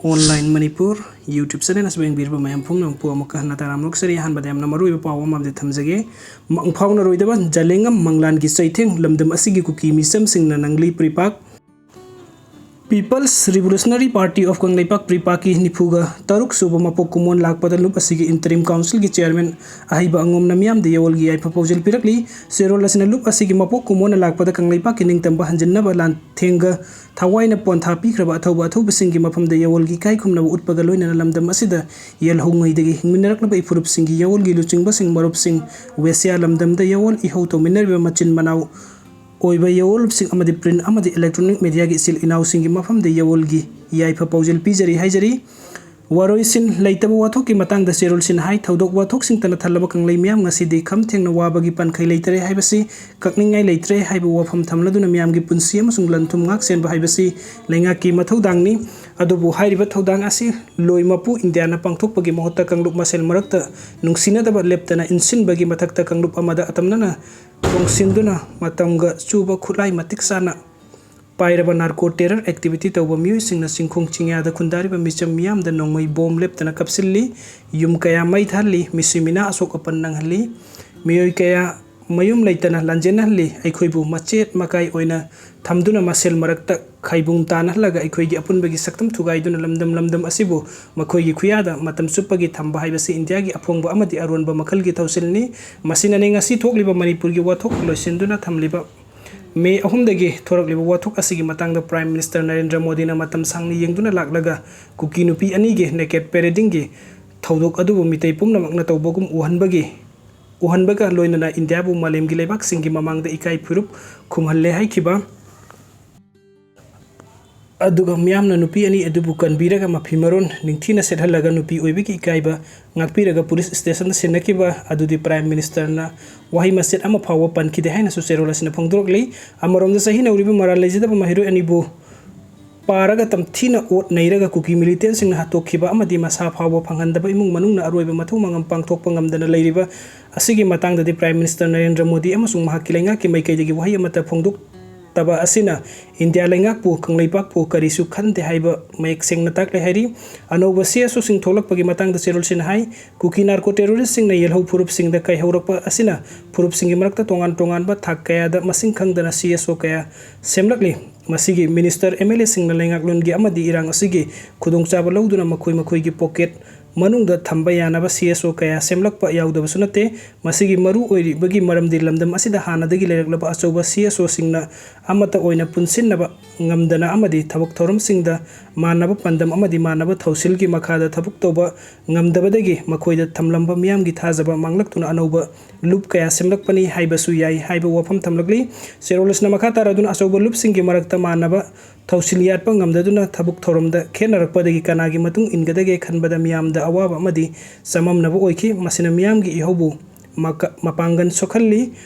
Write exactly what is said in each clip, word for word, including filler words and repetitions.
Online Manipur YouTube channel ꯑꯁꯤꯕꯨ ꯌꯦꯡꯕꯤꯔꯤꯕ ꯃꯌꯥꯝ ꯄꯨꯝꯅꯃꯛꯄꯨ ꯑꯃꯨꯛꯀ ꯍꯟꯅ ꯇꯔꯥꯝꯅ ꯑꯣꯛꯆꯔꯤ꯫ ꯑꯍꯥꯟꯕꯗ ꯌꯥꯝꯅ ꯃꯔꯨꯑꯣꯏꯕ ꯄꯥꯎ ꯑꯃ ꯑꯃꯗꯤ ꯊꯝꯖꯒꯦ꯫ ꯃꯪ ꯐꯥꯎꯅꯔꯣꯏꯗꯕ ꯖꯂꯦꯡꯉꯝ ꯃꯪꯂꯥꯟꯒꯤ ꯆꯩꯊꯦꯡ, ꯂꯝꯗꯝ ꯑꯁꯤꯒꯤ ꯀꯨꯀꯤ ꯃꯤꯆꯝꯁꯤꯡꯅ ꯅꯪꯂꯤ ꯄ꯭ꯔꯤꯄꯥꯛ꯫ People's Revolutionary Party of Kangleipak ꯄ꯭ꯔꯤꯄꯥꯛꯀꯤ ꯅꯤꯐꯨꯒ ꯇꯔꯨꯛ ꯁꯨꯕ ꯃꯄꯣꯛ ꯀꯨꯝꯑꯣꯟ ꯂꯥꯛꯄꯗ ꯂꯨꯞ ꯑꯁꯤꯒꯤ interim councilꯒꯤ chairman ꯑꯍꯩꯕ ꯑꯉꯣꯝꯅ ꯃꯤꯌꯥꯝꯗ ꯌꯥꯑꯣꯜꯒꯤ ꯌꯥꯏꯐ ꯄꯥꯎꯖꯦꯜ ꯄꯤꯔꯛꯂꯤ꯫ ꯆꯦꯔꯣꯜ ꯑꯁꯤꯅ ꯂꯨꯞ ꯑꯁꯤꯒꯤ ꯃꯄꯣꯛ ꯀꯨꯝꯑꯣꯟꯅ ꯂꯥꯛꯄꯗ ꯀꯪꯂꯩꯄꯥꯛꯀꯤ ꯅꯤꯡꯇꯝꯕ ꯍꯟꯖꯤꯟꯅꯕ ꯂꯥꯟꯊꯦꯡꯒ ꯊꯋꯥꯏꯅ ꯄꯣꯟꯊꯥ ꯄꯤꯈ꯭ꯔꯕ ꯑꯊꯧꯕ ꯑꯊꯧꯕꯁꯤꯡꯒꯤ ꯃꯐꯝꯗ ꯌꯥꯑꯣꯜꯒꯤ ꯏꯀꯥꯏ ꯈꯨꯝꯅꯕ ꯎꯠꯄꯒ ꯂꯣꯏꯅꯅ ꯂꯝꯗꯝ ꯑꯁꯤꯗ ꯌꯦꯜꯍꯧꯉꯩꯗꯒꯤ ꯍꯤꯡꯃꯤꯟꯅꯔꯛꯂꯕ ꯏꯐꯨꯔꯨꯞꯁꯤꯡꯒꯤ ꯌꯥꯑꯣꯜꯒꯤ ꯂꯨꯆꯤꯡꯕꯁꯤꯡ, ꯃꯔꯨꯞꯁꯤꯡ, ꯋꯦꯁꯤꯌꯥ ꯂꯝꯗꯝꯗ ꯌꯥꯑꯣꯜ ꯏꯍꯧ ꯇꯧꯃꯤꯟꯅꯔꯤꯕ ꯃꯆꯤꯟ ꯃꯅꯥꯎ ꯑꯣꯏꯕ ꯌꯥꯑꯣꯜꯁꯤꯡ ꯑꯃꯗꯤ print ꯑꯃꯗꯤ electronic mediaꯒꯤ ꯏꯆꯤꯜ ꯏꯅꯥꯎꯁꯤꯡꯒꯤ ꯃꯐꯝꯗ ꯌꯥꯑꯣꯜꯒꯤ ꯌꯥꯏꯐ ꯄꯥꯎꯖꯦꯜ ꯄꯤꯖꯔꯤ ꯍꯥꯏꯖꯔꯤ꯫ ꯋꯥꯔꯣꯏꯁꯤꯟ ꯂꯩꯇꯕ ꯋꯥꯊꯣꯛꯀꯤ ꯃꯇꯥꯡꯗ ꯆꯦꯔꯣꯜꯁꯤꯟ ꯍꯥꯏ, ꯊꯧꯗꯣꯛ ꯋꯥꯊꯣꯛꯁꯤꯡꯇ ꯅꯊꯜꯂꯕ ꯀꯪꯂꯩ ꯃꯤꯌꯥꯝ ꯉꯁꯤꯗꯤ ꯈꯝ ꯊꯦꯡꯅ ꯋꯥꯕꯒꯤ ꯄꯟꯈꯩ ꯂꯩꯇꯔꯦ ꯍꯥꯏꯕꯁꯤ, ꯀꯛꯅꯤꯡꯉꯥꯏ ꯂꯩꯇ꯭ꯔꯦ ꯍꯥꯏꯕ ꯋꯥꯐꯝ ꯊꯝꯂꯗꯨꯅ ꯃꯤꯌꯥꯝꯒꯤ ꯄꯨꯟꯁꯤ ꯑꯃꯁꯨꯡ ꯂꯟ ꯊꯨꯝ ꯉꯥꯛ ꯁꯦꯟꯕ ꯍꯥꯏꯕꯁꯤ ꯂꯩꯉꯥꯛꯀꯤ ꯃꯊꯧꯗꯥꯡꯅꯤ꯫ ꯑꯗꯨꯕꯨ ꯍꯥꯏꯔꯤꯕ ꯊꯧꯗꯥꯡ ꯑꯁꯤ ꯂꯣꯏ ꯃꯄꯨ ꯏꯟꯗꯤꯌꯥꯅ ꯄꯥꯡꯊꯣꯛꯄꯒꯤ ꯃꯍꯨꯠꯇ ꯀꯥꯡꯂꯨꯞ ꯃꯁꯦꯜ ꯃꯔꯛꯇ ꯅꯨꯡꯁꯤꯅꯗꯕ ꯂꯦꯞꯇꯅ ꯏꯟꯁꯤꯟꯕꯒꯤ ꯃꯊꯛꯇ ꯀꯥꯡꯂꯨꯞ ꯑꯃꯗ ꯑꯇꯝꯅꯅ ꯇꯣꯡꯁꯤꯟꯗꯨꯅ ꯃꯇꯝꯒ ꯆꯨꯕ ꯈꯨꯠꯂꯥꯏ ꯃꯇꯤꯛ ꯆꯥꯅ ꯄꯥꯏꯔꯕ narco terror activity ꯇꯧꯕ ꯃꯤꯑꯣꯏꯁꯤꯡꯅ ꯆꯤꯡꯈꯣꯡ ꯆꯤꯡꯌꯥꯗ ꯈꯨꯟꯗꯥꯔꯤꯕ ꯃꯤꯆꯝ ꯃꯤꯌꯥꯝꯗ ꯅꯣꯡꯃꯩ ꯕꯣꯝ ꯂꯦꯞꯇꯅ ꯀꯥꯞꯁꯤꯜꯂꯤ, ꯌꯨꯝ ꯀꯌꯥ ꯃꯩ ꯊꯥꯍꯜꯂꯤ, ꯃꯤꯁꯤ ꯃꯤꯅꯥ ꯑꯁꯣꯛ ꯑꯄꯟ ꯅꯪꯍꯜꯂꯤ, ꯃꯤꯑꯣꯏ ꯀꯌꯥ ꯃꯌꯨꯝ ꯂꯩꯇꯅ ꯂꯥꯟꯖꯦꯟꯅꯍꯜꯂꯤ꯫ ꯑꯩꯈꯣꯏꯕꯨ ꯃꯆꯦꯠ ꯃꯀꯥꯏ ꯑꯣꯏꯅ ꯊꯝꯗꯨꯅ ꯃꯁꯦꯜ ꯃꯔꯛꯇ ꯈꯥꯏꯕꯨꯡ ꯇꯥꯅꯍꯜꯂꯒ ꯑꯩꯈꯣꯏꯒꯤ ꯑꯄꯨꯟꯕꯒꯤ ꯁꯛꯇꯝ ꯊꯨꯒꯥꯏꯗꯨꯅ ꯂꯝꯗꯝ ꯂꯝꯗꯝ ꯑꯁꯤꯕꯨ ꯃꯈꯣꯏꯒꯤ ꯈꯨꯌꯥꯗ ꯃꯇꯝ ꯆꯨꯞꯄꯒꯤ ꯊꯝꯕ ꯍꯥꯏꯕꯁꯤ ꯏꯟꯗꯤꯌꯥꯒꯤ ꯑꯐꯣꯡꯕ ꯑꯃꯗꯤ ꯑꯔꯣꯟꯕ ꯃꯈꯜꯒꯤ ꯊꯧꯁꯤꯜꯅꯤ꯫ ꯃꯁꯤꯅꯅꯤ ꯉꯁꯤ ꯊꯣꯛꯂꯤꯕ ꯃꯅꯤꯄꯨꯔꯒꯤ ꯋꯥꯊꯣꯛ ꯂꯣꯏꯁꯤꯟꯗꯨꯅ ꯊꯝꯂꯤꯕ ꯃꯦ ꯑꯍꯨꯝꯗꯒꯤ ꯊꯣꯔꯛꯂꯤꯕ ꯋꯥꯊꯣꯛ ꯑꯁꯤꯒꯤ ꯃꯇꯥꯡꯗ Prime Minister ꯅꯔꯦꯟꯗ꯭ꯔ ꯃꯣꯗꯤꯅ ꯃꯇꯝ ꯁꯥꯡꯅ ꯌꯦꯡꯗꯨꯅ ꯂꯥꯛꯂꯒ ꯀꯨꯀꯤ ꯅꯨꯄꯤ ꯑꯅꯤꯒꯤ naked paradingꯒꯤ ꯊꯧꯗꯣꯛ ꯑꯗꯨꯕꯨ ꯃꯤꯇꯩ ꯄꯨꯝꯅꯃꯛꯅ ꯇꯧꯕꯒꯨꯝ ꯎꯍꯟꯕꯒꯤ, ꯎꯍꯟꯕꯒ ꯂꯣꯏꯅꯅ ꯏꯟꯗꯤꯌꯥꯕꯨ ꯃꯥꯂꯦꯝꯒꯤ ꯂꯩꯕꯥꯛꯁꯤꯡꯒꯤ ꯃꯃꯥꯡꯗ ꯏꯀꯥꯏ ꯐꯨꯔꯨꯞ ꯈꯨꯝꯍꯜꯂꯦ ꯍꯥꯏꯈꯤꯕ꯫ ꯑꯗꯨꯒ ꯃꯤꯌꯥꯝꯅ ꯅꯨꯄꯤ ꯑꯅꯤ ꯑꯗꯨꯕꯨ ꯀꯟꯕꯤꯔꯒ ꯃꯐꯤ ꯃꯔꯣꯟ ꯅꯤꯡꯊꯤꯅ ꯁꯦꯠꯍꯜꯂꯒ ꯅꯨꯄꯤ ꯑꯣꯏꯕꯒꯤ ꯏꯀꯥꯏꯕ ꯉꯥꯛꯄꯤꯔꯒ police stationꯗ ꯁꯤꯟꯅꯈꯤꯕ ꯑꯗꯨꯗꯤ Prime Ministerꯅ ꯋꯥꯍꯩ ꯃꯆꯦꯠ ꯑꯃ ꯐꯥꯎꯕ ꯄꯟꯈꯤꯗꯦ ꯍꯥꯏꯅꯁꯨ ꯆꯦꯔꯣꯜ ꯑꯁꯤꯅ ꯐꯣꯡꯗꯣꯔꯛꯂꯤ꯫ ꯑꯃꯔꯣꯝꯗ ꯆꯍꯤ ꯅꯧꯔꯤꯕ ꯃꯔꯥꯜ ꯂꯩꯖꯗꯕ ꯃꯍꯩꯔꯣꯏ ꯑꯅꯤꯕꯨ ꯄꯥꯔꯒ ꯇꯝꯊꯤꯅ ꯑꯣꯠ ꯅꯩꯔꯒ ꯀꯨꯀꯤ militantꯁꯤꯡꯅ ꯍꯥꯠꯇꯣꯛꯈꯤꯕ ꯑꯃꯗꯤ ꯃꯁꯥ ꯐꯥꯎꯕ ꯐꯪꯍꯟꯗꯕ ꯏꯃꯨꯡ ꯃꯅꯨꯡꯅ ꯑꯔꯣꯏꯕ ꯃꯊꯧ ꯃꯉꯝ ꯄꯥꯡꯊꯣꯛꯄ ꯉꯝꯗꯅ ꯂꯩꯔꯤꯕ ꯑꯁꯤꯒꯤ ꯃꯇꯥꯡꯗꯗꯤ Prime Minister ꯅꯔꯦꯟꯗ꯭ꯔ ꯃꯣꯗꯤ ꯑꯃꯁꯨꯡ ꯃꯍꯥꯛꯀꯤ ꯂꯩꯉꯥꯛꯀꯤ ꯃꯥꯏꯀꯩꯗꯒꯤ ꯋꯥꯍꯩ ꯑꯃꯠꯇ ꯐꯣꯡꯗꯣꯛ-, ꯇꯕ ꯑꯁꯤꯅ ꯏꯟꯗꯤꯌꯥ ꯂꯩꯉꯥꯛꯄꯨ, ꯀꯪꯂꯩꯄꯥꯛꯄꯨ ꯀꯔꯤꯁꯨ ꯈꯟꯗꯦ ꯍꯥꯏꯕ ꯃꯌꯦꯛ ꯁꯦꯡꯅ ꯇꯥꯛꯂꯦ ꯍꯥꯏꯔꯤ꯫ ꯑꯅꯧꯕ ꯁꯤ ꯑꯦꯁ ꯑꯣꯁꯤꯡ ꯊꯣꯛꯂꯛꯄꯒꯤ ꯃꯇꯥꯡꯗ ꯆꯦꯔꯣꯜꯁꯤꯅ ꯍꯥꯏ, ꯀꯨꯀꯤ ꯅꯥꯔꯀꯣ ꯇꯦꯔꯣꯔꯤꯁꯁꯤꯡꯅ ꯌꯦꯜꯍꯧ ꯐꯨꯔꯨꯞꯁꯤꯡꯗ ꯀꯥꯏꯍꯧꯔꯛꯄ ꯑꯁꯤꯅ ꯐꯨꯔꯨꯞꯁꯤꯡꯒꯤ ꯃꯔꯛꯇ ꯇꯣꯉꯥꯟ ꯇꯣꯉꯥꯟꯕ ꯊꯥꯛ ꯀꯌꯥꯗ ꯃꯁꯤꯡ ꯈꯪꯗꯅ ꯁꯤ ꯑꯦꯁ ꯑꯣ ꯀꯌꯥ ꯁꯦꯝꯂꯛꯂꯤ꯫ ꯃꯁꯤꯒꯤ ꯃꯤꯅꯤꯁꯇꯔ, ꯑꯦꯝ ꯑꯦꯜ ꯑꯦꯁꯤꯡꯅ ꯂꯩꯉꯥꯛꯂꯣꯟꯒꯤ ꯑꯃꯗꯤ ꯏꯔꯥꯡ ꯑꯁꯤꯒꯤ ꯈꯨꯗꯣꯡꯆꯥꯕ ꯂꯧꯗꯨꯅ ꯃꯈꯣꯏ ꯃꯈꯣꯏꯒꯤ ꯄꯣꯀꯦꯠ ꯃꯅꯨꯡꯗ ꯊꯝꯕ ꯌꯥꯅꯕ ꯁꯤ ꯑꯦꯁ ꯑꯣ ꯀꯌꯥ ꯁꯦꯝꯂꯛꯄ ꯌꯥꯎꯗꯕꯁꯨ ꯅꯠꯇꯦ꯫ ꯃꯁꯤꯒꯤ ꯃꯔꯨ ꯑꯣꯏꯔꯤꯕꯒꯤ ꯃꯔꯝꯗꯤ ꯂꯝꯗꯝ ꯑꯁꯤꯗ ꯍꯥꯟꯅꯗꯒꯤ ꯂꯩꯔꯛꯂꯕ ꯑꯆꯧꯕ ꯁꯤ ꯑꯦꯁ ꯑꯣꯁꯤꯡꯅ ꯑꯃꯠꯇ ꯑꯣꯏꯅ ꯄꯨꯟꯁꯤꯟꯅꯕ ꯉꯝꯗꯅ ꯑꯃꯗꯤ ꯊꯕꯛ ꯊꯧꯔꯝꯁꯤꯡꯗ ꯃꯥꯟꯅꯕ ꯄꯥꯟꯗꯝ ꯑꯃꯗꯤ ꯃꯥꯟꯅꯕ ꯊꯧꯁꯤꯜꯒꯤ ꯃꯈꯥꯗ ꯊꯕꯛ ꯇꯧꯕ ꯉꯝꯗꯕꯗꯒꯤ ꯃꯈꯣꯏꯗ ꯊꯝꯂꯝꯕ ꯃꯤꯌꯥꯝꯒꯤ ꯊꯥꯖꯕ ꯃꯥꯡꯂꯛꯇꯨꯅ ꯑꯅꯧꯕ ꯂꯨꯞ ꯀꯌꯥ ꯁꯦꯝꯂꯛꯄꯅꯤ ꯍꯥꯏꯕꯁꯨ ꯌꯥꯏ ꯍꯥꯏꯕ ꯋꯥꯐꯝ ꯊꯝꯂꯛꯂꯤ꯫ ꯆꯦꯔꯣꯜꯁꯅ ꯃꯈꯥ ꯇꯥꯔꯗꯨꯅ ꯑꯆꯧꯕ ꯂꯨꯞꯁꯤꯡꯒꯤ ꯃꯔꯛꯇ ꯃꯥꯟꯅꯕ ꯊꯧꯁꯤꯜ ꯌꯥꯠꯄ ꯉꯝꯗꯗꯨꯅ ꯊꯕꯛ ꯊꯧꯔꯝꯗ ꯈꯦꯠꯅꯔꯛꯄꯗꯒꯤ ꯀꯅꯥꯒꯤ ꯃꯇꯨꯡ ꯏꯟꯒꯗꯒꯦ ꯈꯟꯕꯗ ꯃꯤꯌꯥꯝꯗ ꯑꯋꯥꯕ ꯑꯃꯗꯤ ꯆꯃꯝꯅꯕ ꯑꯣꯏꯈꯤ꯫ ꯃꯁꯤꯅ ꯃꯤꯌꯥꯝꯒꯤ ꯏꯍꯧꯕꯨ ꯃꯀ-, ꯃꯄꯥꯡꯒꯜ ꯁꯣꯛꯍꯜꯂꯤ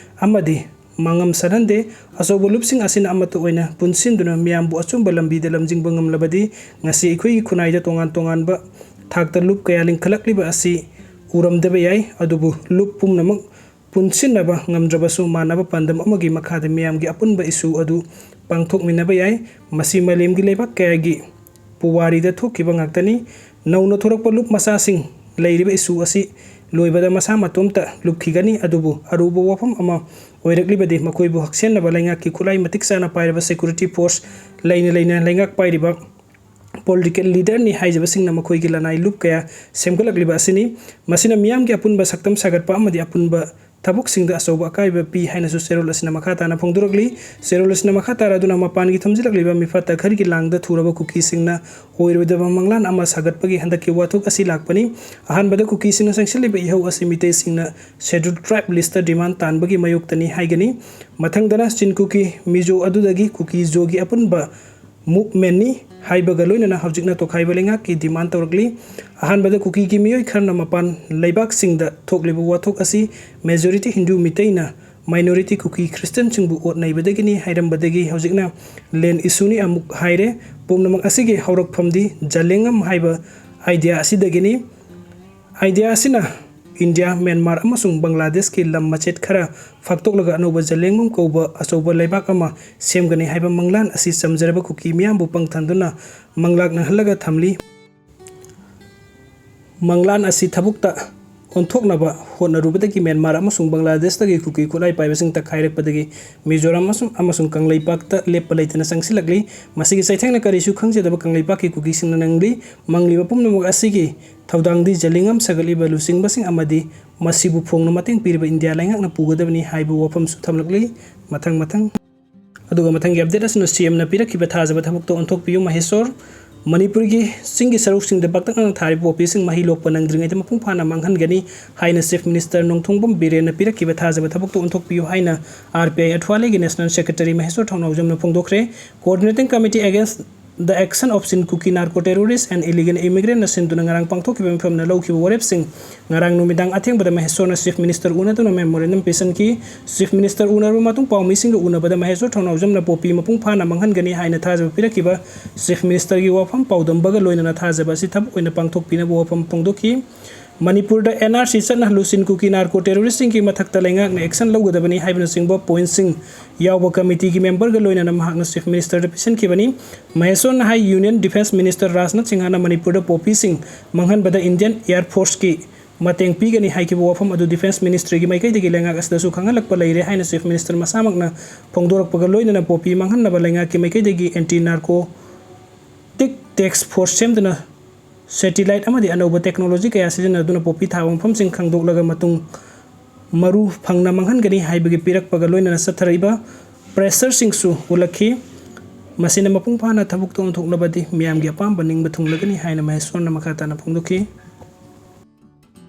ꯑꯃꯗꯤ ꯃꯥꯡꯉꯝ ꯁꯥꯟꯍꯟꯗꯦ꯫ ꯑꯆꯧꯕ ꯂꯨꯞꯁꯤꯡ ꯑꯁꯤꯅ ꯑꯃꯠꯇ ꯑꯣꯏꯅ ꯄꯨꯟꯁꯤꯟꯗꯨꯅ ꯃꯤꯌꯥꯝꯕꯨ ꯑꯆꯨꯝꯕ ꯂꯝꯕꯤꯗ ꯂꯝꯖꯤꯡꯕ ꯉꯝꯂꯕꯗꯤ ꯉꯁꯤ ꯑꯩꯈꯣꯏꯒꯤ ꯈꯨꯟꯅꯥꯏꯗ ꯇꯣꯉꯥꯟ ꯇꯣꯉꯥꯟꯕ ꯊꯥꯛꯇ ꯂꯨꯞ ꯀꯌꯥ ꯂꯤꯡꯈꯠꯂꯛꯂꯤꯕ ꯑꯁꯤ ꯎꯔꯝꯗꯕ ꯌꯥꯏ꯫ ꯑꯗꯨꯕꯨ ꯂꯨꯞ ꯄꯨꯝꯅꯃꯛ ꯄꯨꯟꯁꯤꯟꯅꯕ ꯉꯝꯗ꯭ꯔꯕꯁꯨ ꯃꯥꯟꯅꯕ ꯄꯥꯟꯗꯝ ꯑꯃꯒꯤ ꯃꯈꯥꯗ ꯃꯤꯌꯥꯝꯒꯤ ꯑꯄꯨꯟꯕ ꯏꯁꯨ ꯑꯗꯨ ꯄꯥꯡꯊꯣꯛꯃꯤꯟꯅꯕ ꯌꯥꯏ꯫ ꯃꯁꯤ ꯃꯥꯂꯦꯝꯒꯤ ꯂꯩꯕꯥꯛ ꯀꯌꯥꯒꯤ ꯄꯨꯋꯥꯔꯤꯗ ꯊꯣꯛꯈꯤꯕ ꯉꯥꯛꯇꯅꯤ꯫ ꯅꯧꯅ ꯊꯣꯔꯛꯄ ꯂꯨꯞ ꯃꯆꯥꯁꯤꯡ ꯂꯩꯔꯤꯕ ꯏꯁꯨ ꯑꯁꯤ ꯂꯣꯏꯕꯗ ꯃꯁꯥ ꯃꯇꯣꯝꯇ ꯂꯨꯞꯈꯤꯒꯅꯤ꯫ ꯑꯗꯨꯕꯨ ꯑꯔꯨꯕ ꯋꯥꯐꯝ ꯑꯃ ꯑꯣꯏꯔꯛꯂꯤꯕꯗꯤ ꯃꯈꯣꯏꯕꯨ ꯍꯛꯁꯦꯟꯅꯕ ꯂꯩꯉꯥꯛꯀꯤ ꯈꯨꯠꯂꯥꯏ ꯃꯇꯤꯛ ꯆꯥꯅ ꯄꯥꯏꯔꯕ ꯁꯦꯀ꯭ꯌꯨꯔꯤꯇꯤ ꯐꯣꯔꯁ ꯂꯩꯅ ꯂꯩꯅ ꯂꯩꯉꯥꯛ ꯄꯥꯏꯔꯤꯕ ꯄꯣꯂꯤꯇꯤꯀꯦꯜ ꯂꯤꯗꯔꯅꯤ ꯍꯥꯏꯖꯕꯁꯤꯡꯅ ꯃꯈꯣꯏꯒꯤ ꯂꯅꯥꯏ ꯂꯨꯞ ꯀꯌꯥ ꯁꯦꯝꯒꯠꯂꯛꯂꯤꯕ ꯑꯁꯤꯅꯤ꯫ ꯃꯁꯤꯅ ꯃꯤꯌꯥꯝꯒꯤ ꯑꯄꯨꯟꯕ ꯁꯛꯇꯝ ꯁꯥꯒꯠꯄ ꯑꯃꯗꯤ ꯑꯄꯨꯟꯕ ꯊꯕꯛꯁꯤꯡꯗ ꯑꯆꯧꯕ ꯑꯀꯥꯏꯕ ꯄꯤ ꯍꯥꯏꯅꯁꯨ ꯆꯦꯔꯣꯜ ꯑꯁꯤꯅ ꯃꯈꯥ ꯇꯥꯅ ꯐꯣꯡꯗꯣꯔꯛꯂꯤ꯫ ꯆꯦꯔꯣꯜ ꯑꯁꯤꯅ ꯃꯈꯥ ꯇꯥꯔꯗꯨꯅ ꯃꯄꯥꯟꯒꯤ ꯊꯝꯖꯤꯜꯂꯛꯂꯤꯕ ꯃꯤꯐꯠꯇ ꯈꯔꯒꯤ ꯂꯥꯡꯗ ꯊꯨꯔꯕ ꯀꯨꯀꯤꯁꯤꯡꯅ ꯑꯣꯏꯔꯣꯏꯗꯕ ꯃꯪꯂꯥꯟ ꯑꯃ ꯁꯥꯒꯠꯄꯒꯤ ꯍꯟꯗꯛꯀꯤ ꯋꯥꯊꯣꯛ ꯑꯁꯤ ꯂꯥꯛꯄꯅꯤ꯫ ꯑꯍꯥꯟꯕꯗ ꯀꯨꯀꯤꯁꯤꯡꯅ ꯆꯪꯁꯤꯜꯂꯤꯕ ꯏꯍꯧ ꯑꯁꯤ ꯃꯤꯇꯩꯁꯤꯡꯅ ꯁꯦꯗ꯭ꯌꯨꯜ ꯇ꯭ꯔꯥꯏꯕ ꯂꯤꯁꯇ ꯗꯤꯃꯥꯟ ꯇꯥꯟꯕꯒꯤ ꯃꯥꯌꯣꯛꯇꯅꯤ ꯍꯥꯏꯒꯅꯤ꯫ ꯃꯊꯪꯗꯅ ꯆꯤꯟ ꯀꯨꯀꯤ ꯃꯤꯖꯣ ꯑꯗꯨꯗꯒꯤ ꯀꯨꯀꯤ ꯖꯣꯒꯤ ꯑꯄꯨꯟꯕ ꯃꯨꯚꯃꯦꯟꯅꯤ ꯍꯥꯏꯕꯒ ꯂꯣꯏꯅꯅ ꯍꯧꯖꯤꯛꯅ ꯇꯣꯈꯥꯏꯕ ꯂꯩꯉꯥꯛꯀꯤ ꯗꯤꯃꯥꯟ ꯇꯧꯔꯛꯂꯤ꯫ ꯑꯍꯥꯟꯕꯗ ꯀꯨꯀꯤꯒꯤ ꯃꯤꯑꯣꯏ ꯈꯔꯅ ꯃꯄꯥꯟ ꯂꯩꯕꯥꯛꯁꯤꯡꯗ ꯊꯣꯛꯂꯤꯕ ꯋꯥꯊꯣꯛ ꯑꯁꯤ ꯃꯦꯖꯣꯔꯤꯇꯤ ꯍꯤꯟꯗꯨ ꯃꯤꯇꯩꯅ ꯃꯥꯏꯅꯣꯔꯤꯇꯤ ꯀꯨꯀꯤ ꯈ꯭ꯔꯤꯁꯇꯤꯌꯥꯟꯁꯤꯡꯕꯨ ꯑꯣꯠ ꯅꯩꯕꯗꯒꯤꯅꯤ ꯍꯥꯏꯔꯝꯕꯗꯒꯤ ꯍꯧꯖꯤꯛꯅ ꯂꯦꯟ ꯏꯁꯨꯅꯤ ꯑꯃꯨꯛ ꯍꯥꯏꯔꯦ꯫ ꯄꯨꯝꯅꯃꯛ ꯑꯁꯤꯒꯤ ꯍꯧꯔꯛꯐꯝꯗꯤ ꯖꯂꯦꯡꯉꯝ ꯍꯥꯏꯕ ꯑꯥꯏꯗꯤꯌꯥ ꯑꯁꯤꯗꯒꯤꯅꯤ꯫ ꯑꯥꯏꯗꯤꯌꯥ ꯑꯁꯤꯅ ꯏꯟꯗꯤꯌꯥ, ꯃ꯭ꯌꯥꯟꯃꯥꯔ ꯑꯃꯁꯨꯡ ꯕꯪꯒ꯭ꯂꯥꯗꯦꯁꯀꯤ ꯂꯝ ꯃꯆꯦꯠ ꯈꯔ ꯐꯥꯛꯇꯣꯛꯂꯒ ꯑꯅꯧꯕ ꯖꯂꯦꯡꯕꯝ ꯀꯧꯕ ꯑꯆꯧꯕ ꯂꯩꯕꯥꯛ ꯑꯃ ꯁꯦꯝꯒꯅꯤ ꯍꯥꯏꯕ ꯃꯪꯂꯥꯟ ꯑꯁꯤ ꯆꯝꯖꯔꯕ ꯀꯨꯀꯤ ꯃꯤꯌꯥꯝꯕꯨ ꯄꯪꯊꯟꯗꯨꯅ ꯃꯪꯂꯥꯛꯅꯍꯜꯂꯒ ꯊꯝꯂꯤ꯫ ꯃꯪꯂꯥꯟ ꯑꯁꯤ ꯊꯕꯛꯇ ꯑꯣꯟꯊꯣꯛꯅꯕ ꯍꯣꯠꯅꯔꯨꯕꯗꯒꯤ ꯃ꯭ꯌꯥꯟꯃꯥꯔ ꯑꯃꯁꯨꯡ ꯕꯪꯒ꯭ꯂꯥꯗꯦꯁꯇꯒꯤ ꯀꯨꯀꯤ ꯈꯨꯠꯂꯥꯏ ꯄꯥꯏꯕꯁꯤꯡ ꯇꯛꯈꯥꯏꯔꯛꯄꯗꯒꯤ ꯃꯤꯖꯣꯔꯥꯝ ꯑꯃꯁꯨꯡ, ꯑꯃꯁꯨꯡ ꯀꯪꯂꯩꯄꯥꯛꯇ ꯂꯦꯞꯄ ꯂꯩꯇꯅ ꯆꯪꯁꯤꯜꯂꯛꯂꯤ꯫ ꯃꯁꯤꯒꯤ ꯆꯩꯊꯦꯡꯅ ꯀꯔꯤꯁꯨ ꯈꯪꯖꯗꯕ ꯀꯪꯂꯩꯄꯥꯛꯀꯤ ꯀꯨꯀꯤꯁꯤꯡꯅ ꯅꯪꯂꯤ꯫ ꯃꯪꯂꯤꯕ ꯄꯨꯝꯅꯃꯛ ꯑꯁꯤꯒꯤ ꯊꯧꯗꯥꯡꯗꯤ ꯖꯂꯤꯡꯉꯝ ꯁꯥꯒꯠꯂꯤꯕ ꯂꯨꯆꯤꯡꯕꯁꯤꯡ ꯑꯃꯗꯤ ꯃꯁꯤꯕꯨ ꯐꯣꯡꯅ ꯃꯇꯦꯡ ꯄꯤꯔꯤꯕ ꯏꯟꯗꯤꯌꯥ ꯂꯩꯉꯥꯛꯅ ꯄꯨꯒꯗꯕꯅꯤ ꯍꯥꯏꯕ ꯋꯥꯐꯝꯁꯨ ꯊꯝꯂꯛꯂꯤ꯫ ꯃꯊꯪ ꯃꯊꯪ꯫ ꯑꯗꯨꯒ ꯃꯊꯪꯒꯤ ꯑꯞꯗꯦꯠ ꯑꯁꯤꯅ ꯁꯤ ꯑꯦꯝꯅ ꯄꯤꯔꯛꯈꯤꯕ ꯊꯥꯖꯕ ꯊꯕꯛꯇ ꯑꯣꯟꯊꯣꯛꯄꯤꯌꯨ ꯃꯍꯦꯁꯣꯔ꯫ ꯃꯅꯤꯄꯨꯔꯒꯤ ꯆꯤꯡꯒꯤ ꯁꯔꯨꯛꯁꯤꯡꯗ ꯄꯥꯛꯇꯛꯅꯅ ꯊꯥꯔꯤꯕ ꯄꯣꯄꯤꯁꯤꯡ ꯃꯍꯩ ꯂꯣꯛꯄ ꯅꯪꯗ꯭ꯔꯤꯉꯩꯗ ꯃꯄꯨꯡ ꯐꯥꯅ ꯃꯥꯡꯍꯟꯒꯅꯤ ꯍꯥꯏꯅ ꯆꯤꯐ ꯃꯤꯅꯤꯁꯇꯔ ꯅꯣꯡꯊꯣꯡꯕꯝ ꯕꯤꯔꯦꯟꯅ ꯄꯤꯔꯛꯈꯤꯕ ꯊꯥꯖꯕ ꯊꯕꯛꯇ ꯑꯣꯟꯊꯣꯛꯄꯤꯌꯨ ꯍꯥꯏꯅ ꯑꯥꯔ ꯄꯤ ꯑꯥꯏ ꯑꯊ꯭ꯋꯥꯂꯦꯒꯤ ꯅꯦꯁꯅꯦꯜ ꯁꯦꯀ꯭ꯔꯦꯇꯔꯤ ꯃꯍꯦꯁꯣꯔ ꯊꯧꯅꯥꯎꯖꯝꯅ ꯐꯣꯡꯗꯣꯛꯈ꯭ꯔꯦ꯫ Coordinating Committee Against the Action of Chin Kuki Narco Terrorists and Illegal Immigrant ꯅ ꯁꯤꯟꯗꯨꯅ ꯉꯔꯥꯡ ꯄꯥꯡꯊꯣꯛꯈꯤꯕ ꯃꯤꯐꯝꯅ ꯂꯧꯈꯤꯕ ꯋꯥꯔꯦꯞꯁꯤꯡ ꯉꯔꯥꯡ ꯅꯨꯃꯤꯗꯥꯡ ꯑꯊꯦꯡꯕꯗ ꯃꯍꯦꯁꯣꯔꯅ ꯆꯤꯐ ꯃꯤꯅꯤꯁꯇꯔ ꯎꯅꯗꯨꯅ ꯃꯦꯃꯣꯔꯦꯟꯗꯝ ꯄꯤꯁꯤꯟꯈꯤ꯫ ꯆꯤꯐ ꯃꯤꯅꯤꯁꯇꯔ ꯎꯅꯔꯕ ꯃꯇꯨꯡ ꯄꯥꯎꯃꯤꯁꯤꯡꯒ ꯎꯅꯕꯗ ꯃꯍꯦꯁꯣꯔ ꯊꯧꯅꯥꯎꯖꯝꯅ ꯄꯣꯄꯤ ꯃꯄꯨꯡ ꯐꯥꯅ ꯃꯥꯡꯍꯟꯒꯅꯤ ꯍꯥꯏꯅ ꯊꯥꯖꯕ ꯄꯤꯔꯛꯈꯤꯕ ꯆꯤꯐ ꯃꯤꯅꯤꯁꯇꯔꯒꯤ ꯋꯥꯐꯝ ꯄꯥꯎꯗꯝꯕꯒ ꯂꯣꯏꯅꯅ ꯊꯥꯖꯕ ꯑꯁꯤ ꯊꯕꯛ ꯑꯣꯏꯅ ꯄꯥꯡꯊꯣꯛꯄꯤꯅꯕ ꯋꯥꯐꯝ ꯐꯣꯡꯗꯣꯛꯈꯤ꯫ ꯃꯅꯤꯄꯨꯔꯗ ꯑꯦꯟ ꯑꯥꯔ ꯁꯤ ꯆꯠꯅꯍꯜꯂꯨ, ꯆꯤꯟ ꯀꯨꯀꯤ ꯅꯥꯔꯀꯣ ꯇꯦꯔꯣꯔꯤꯁꯁꯤꯡꯒꯤ ꯃꯊꯛꯇ ꯂꯩꯉꯥꯛꯅ ꯑꯦꯛꯁꯟ ꯂꯧꯒꯗꯕꯅꯤ ꯍꯥꯏꯕꯅꯆꯤꯡꯕ ꯄꯣꯏꯟꯠꯁꯤꯡ ꯌꯥꯎꯕ ꯀꯃꯤꯇꯤꯒꯤ ꯃꯦꯝꯕꯔꯒ ꯂꯣꯏꯅꯅ ꯃꯍꯥꯛꯅ ꯆꯤꯐ ꯃꯤꯅꯤꯁꯇꯔꯗ ꯄꯤꯁꯤꯟꯈꯤꯕꯅꯤ꯫ ꯃꯍꯦꯁꯣꯔꯅ ꯍꯥꯏ, ꯌꯨꯅꯤꯌꯟ ꯗꯤꯐꯦꯟꯁ ꯃꯤꯅꯤꯁꯇꯔ ꯔꯥꯖꯅꯥꯊ ꯁꯤꯡꯍꯅ ꯃꯅꯤꯄꯨꯔꯗ ꯄꯣꯄꯤꯁꯤꯡ ꯃꯥꯡꯍꯟꯕꯗ ꯏꯟꯗꯤꯌꯟ ꯑꯦꯌꯔ ꯐꯣꯔꯁꯀꯤ ꯃꯇꯦꯡ ꯄꯤꯒꯅꯤ ꯍꯥꯏꯈꯤꯕ ꯋꯥꯐꯝ ꯑꯗꯨ ꯗꯤꯐꯦꯟꯁ ꯃꯤꯅꯤꯁꯇ꯭ꯔꯤꯒꯤ ꯃꯥꯏꯀꯩꯗꯒꯤ ꯂꯩꯉꯥꯛ ꯑꯁꯤꯗꯁꯨ ꯈꯪꯍꯜꯂꯛꯄ ꯂꯩꯔꯦ ꯍꯥꯏꯅ ꯆꯤꯐ ꯃꯤꯅꯤꯁꯇꯔ ꯃꯁꯥꯃꯛꯅ ꯐꯣꯡꯗꯣꯔꯛꯄꯒ ꯂꯣꯏꯅꯅ ꯄꯣꯄꯤ ꯃꯥꯡꯍꯟꯅꯕ ꯂꯩꯉꯥꯛꯀꯤ ꯃꯥꯏꯀꯩꯗꯒꯤ ꯑꯦꯟꯇꯤ ꯅꯥꯔꯀꯣ ꯇꯤꯛ ꯇꯦꯛꯁ ꯐꯣꯔꯁ ꯁꯦꯝꯗꯨꯅ ꯁꯦꯇꯤꯂꯥꯏꯠ ꯑꯃꯗꯤ ꯑꯅꯧꯕ ꯇꯦꯛꯅꯣꯂꯣꯖꯤ ꯀꯌꯥ ꯁꯤꯖꯤꯟꯅꯗꯨꯅ ꯄꯣꯄꯤ ꯊꯥꯕ ꯃꯐꯝꯁꯤꯡ ꯈꯪꯗꯣꯛꯂꯒ ꯃꯇꯨꯡ ꯃꯔꯨ ꯐꯪꯅ ꯃꯥꯡꯍꯟꯒꯅꯤ ꯍꯥꯏꯕꯒꯤ ꯄꯤꯔꯛꯄꯒ ꯂꯣꯏꯅꯅ ꯆꯠꯊꯔꯛꯏꯕ ꯄ꯭ꯔꯦꯁꯔꯁꯤꯡꯁꯨ ꯎꯠꯂꯛꯈꯤ꯫ ꯃꯁꯤꯅ ꯃꯄꯨꯡ ꯐꯥꯅ ꯊꯕꯛꯇ ꯑꯣꯟꯊꯣꯛꯅꯕꯗꯤ ꯃꯤꯌꯥꯝꯒꯤ ꯑꯄꯥꯝꯕ ꯅꯤꯡꯕ ꯊꯨꯡꯂꯒꯅꯤ ꯍꯥꯏꯅ ꯃꯍꯦꯁꯣꯔꯅ ꯃꯈꯥ ꯇꯥꯅ ꯐꯣꯡꯗꯣꯛꯈꯤ꯫